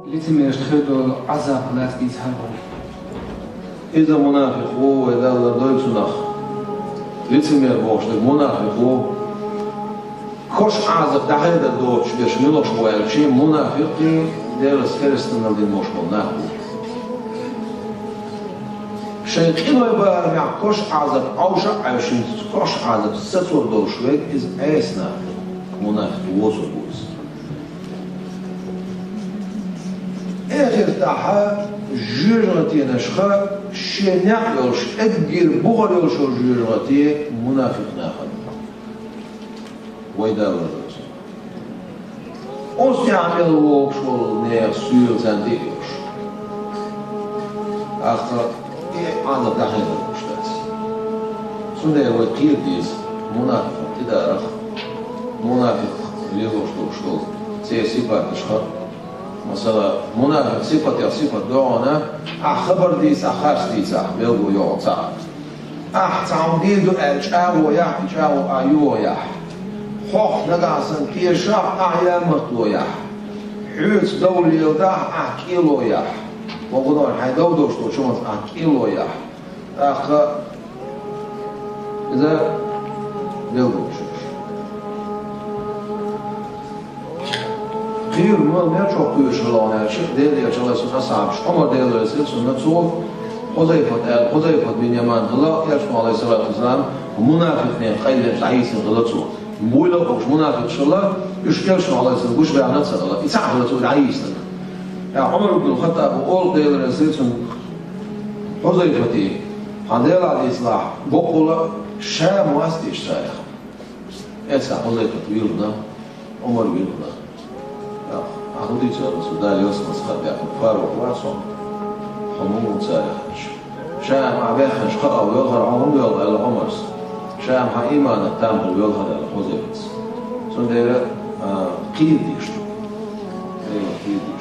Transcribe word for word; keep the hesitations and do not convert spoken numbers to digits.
Лицемерашта хир долу Ӏазап лаца дийца хьарбо. Иза мунафикъ ву, вай Далла дой цунах. Лицемер бохуш дерг мунафикъ ву. Кош Ӏазап дӀахедар доцуш берш муьлхаш бу аьлча, мунафикъ Делаца керстанал дина болуш болу нах бу. Шайн къиной барамехь кош Ӏазап Ӏовша а Ӏаьвшина, кош Ӏазап сацор долуш верг иза Ӏеса нах бу. Мунафикъ ву, возур ву иза. Эхартахь жоьжахатенашха шен некъ йолуш, эггара бухара йолуш йолу жоьжахате мунафикъ нахана. Вай Далла веза. Оцу тӀехь мел вогӀуш волу нехан суьйра царна тӀе а йолуш. ТӀаккха и Ӏазап дӀахедар долуш дац. Цундела вай кхера деза мунафикъан тӀедарах, мунафикъ лелош долуш долу церан сипаташха. Масала, мунафикъ сипатех сипат догӀана, ахь хабар дийца, ахь харц дийца, ахь белго йогӀу ца Ахь цхьа хӀума дийр ду аьлла чӀагӀо яхь, и чӀагӀо ахь юхо яхь. Хьох нагахь санна тешахь, ахь ямартло яхь. Хьоьца дов леладахь, ахь кӀело яхь. Вон гуна хьайн дов долуш долчу хӀуманца ахь кӀело яхь. ТӀаккха иза белгалш. Кхийра мел чохь кхоьруш хилла аьлча, Делан Элчан асхьабаш, Ӏумар Дела реза хила цунна, цо Хузайфат аьлла, Хузайфат бин Яман хилла, Элчано, алейхиссалату вассалам, мунафикъийн къайле дӀайийцина хилла цо. Буйла а бохуш мунафикъаш хилла, уьш Элчано, алейхиссалам, гуш баьхна ца хилла, и цхьаъ хилла цо дӀайийцинарг. Ткъа Ӏумар ибн Хаттаба олу, Дела реза хила цунна, Хузайфате: «Хьан Делахь дийцалахь, боккъала Шам вац дийш царах?» Эццахь Хузайфат вилла. Ӏумар вилла. Ахьа хӀун дийцар, Расул, Дала ялсаманица хьа баьккхина, фарват вац хьуна. Хьо муха ву царах аьлча. Шам ахь баьхкинчу хаам велхара хьо хӀунда велха аьлла Ӏумарс. Шам хьан ийманах там хила велхара аьлла Хузайфас. Цундела, а, кхийра дийш ду. Кхийра дийш ду.